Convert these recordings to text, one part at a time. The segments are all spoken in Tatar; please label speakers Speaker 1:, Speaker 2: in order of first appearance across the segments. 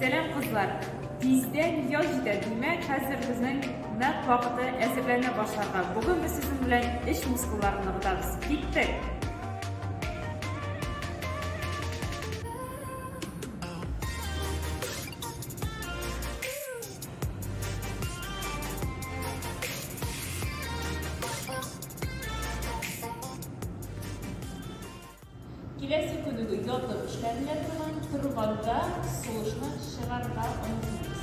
Speaker 1: Сәлам, кызлар! Тиздән яз җитә, димәк, хәзер безнең нәкъ вакыты әзерләнә башларга. Бүген без сезнең белән эч мускулларын ныгытабыз. Киттек! Киләсе күнегү ятып эшләнелә торган, торганда сулышны чыгарырга онытмыйбыз.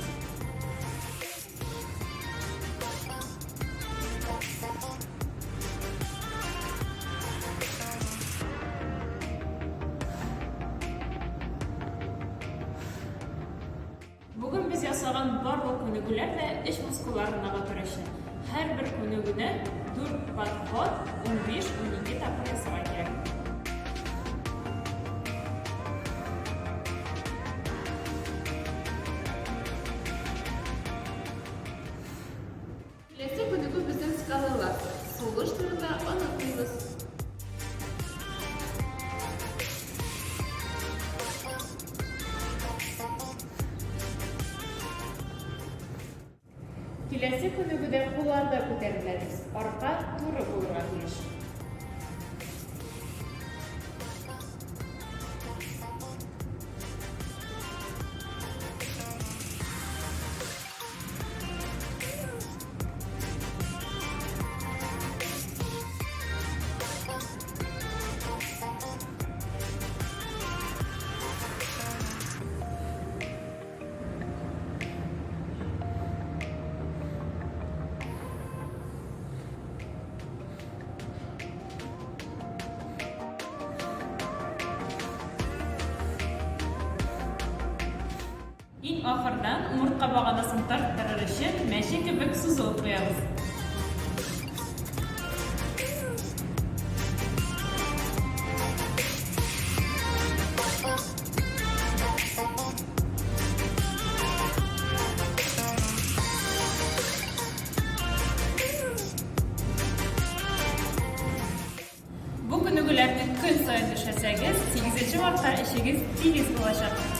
Speaker 1: Бүген без ясаган барлык күнегүләр дә эч мускулларын ныгытыр өчен. Һәрбер күнегүне дүрт подход, 15-12 тапкыр ясарга кирәк.
Speaker 2: Киләсе күнегү безнең скалолаз. Сулыш турында онытмыйбыз.
Speaker 1: Киләсе күнегүдә кулларда күтәреләбез. Арка туры булырга тиеш. Иң ахырдан, умыртка баганасын тарттырыр өчен, мәче кебек сузылып куябыз. Бу күнегүләрне көн саен эшләсәгез, сигезенче мартта эчегез тигез булачак.